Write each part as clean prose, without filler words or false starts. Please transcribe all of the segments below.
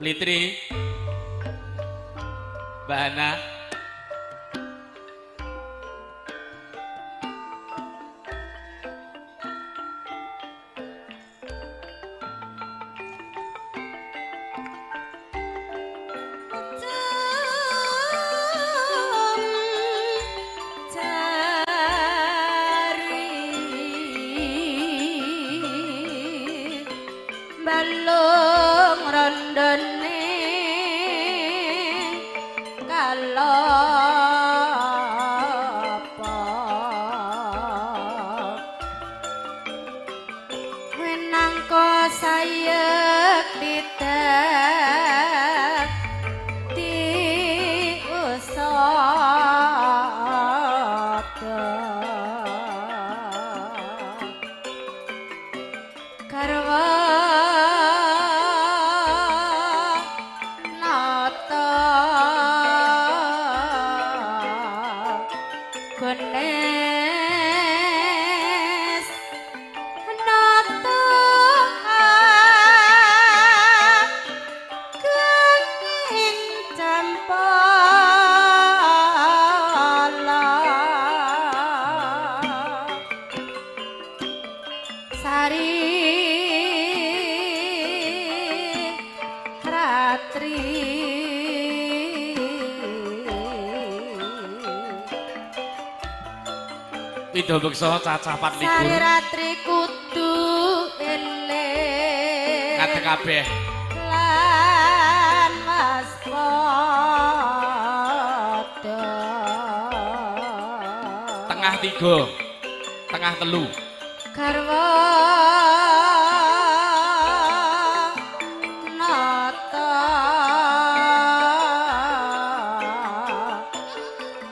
Litri Bahana balung rondone kalapa winangka sayek tidak diusada garwa Gones nata kang campala sari ratri Widha beksa cacah 24. Sari ratri kudu eling ngadeg kabeh lan waspada. Tengah 3, tengah 3. Garwa nata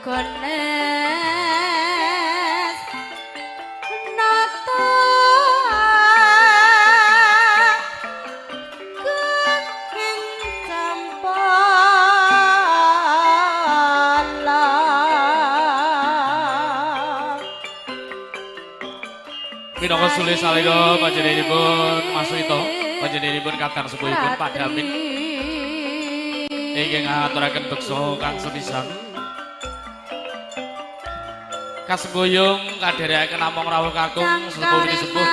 gones Minangka sule salira panjenenganipun Mas Wito, panjenenganipun kadang sepuhipun Pak Damin ingkang ngaturaken beksa kang sepisan. Kasenggoyong kadherekaken namung rawuh kakung sepuh sepuh.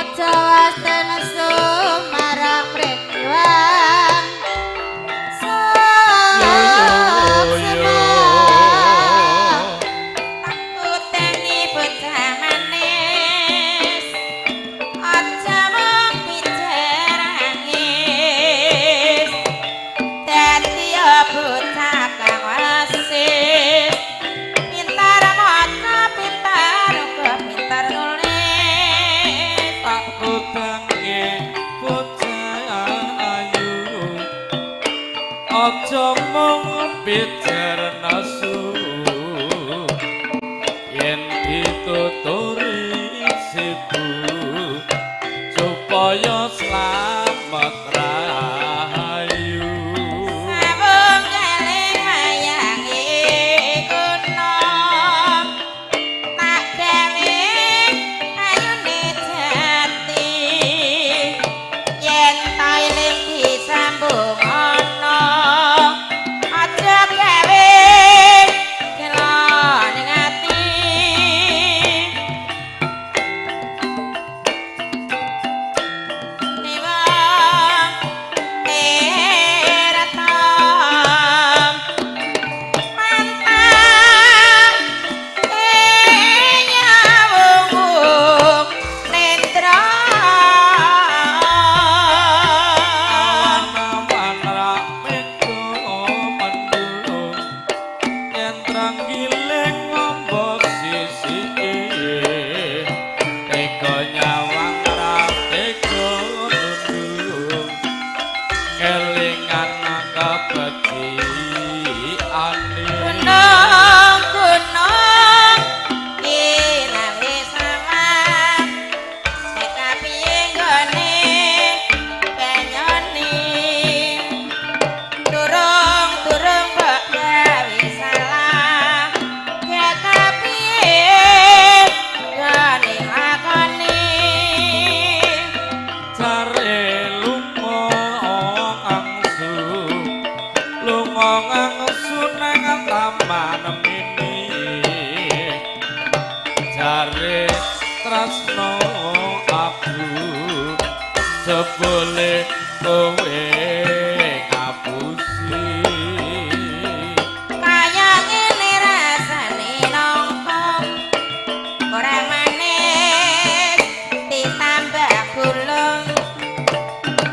Aja waste nesu marang mreniwang. Yo yo yo. Utangi bocah manis, aja mung bicarangis. Dadi bocah kang wasis, pintar maca, pintar uga pintar nulis. Tak utangi bocah ayu, aja mung bicar nesu. Yen dituturi sibu supaya slamet rahayu. Sabung keling mayangi kuno, tak gawe ayune jati. Yen ta eling disambung ana, aja gawe gelo ning ati. Dewa tirta pantang nyawung nendra. Awan-awan ra mega mendung, yen trenggiling ngombo sisike, tega nyawang ra tega nundung, kelingan kebeciane. Gunung gunung ilawe sawah, nek piye nggone banyone. Durung durung mbok gawe salah, gak piye nggone lakone. Jare lunga angsu, lunga ngangsu nang taman mini. Jare tresno aku, jebule kowe ngapusi. Kaya ngene rasane nangka kurang manis ditambah gula.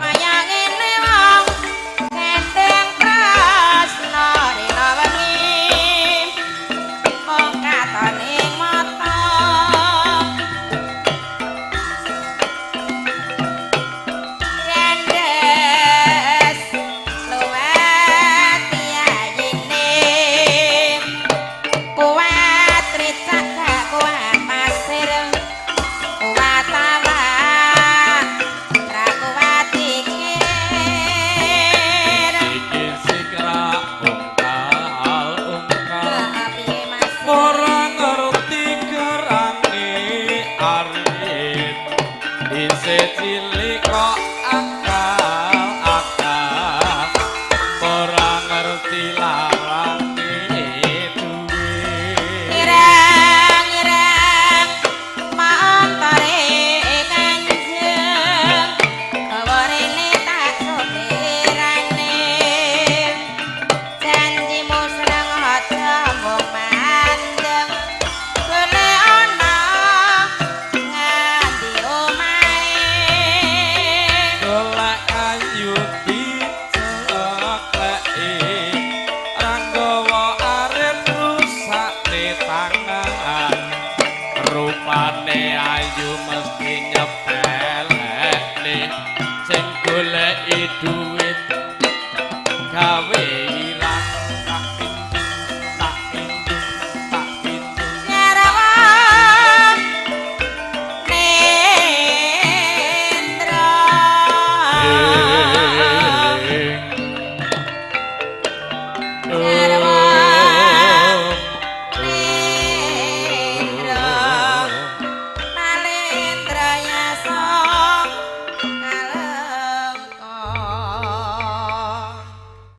Kaya ngene wong gendeng tresno rina wengi mung katon ing mata. Grandes luwat piyayine, kuat ricak gak kuat pasir, kuat awak ra kuat pikir. Iki sikra ungkal ungkal, Piye, Mas? Ora ngerti gerange arit, isih cilik kok.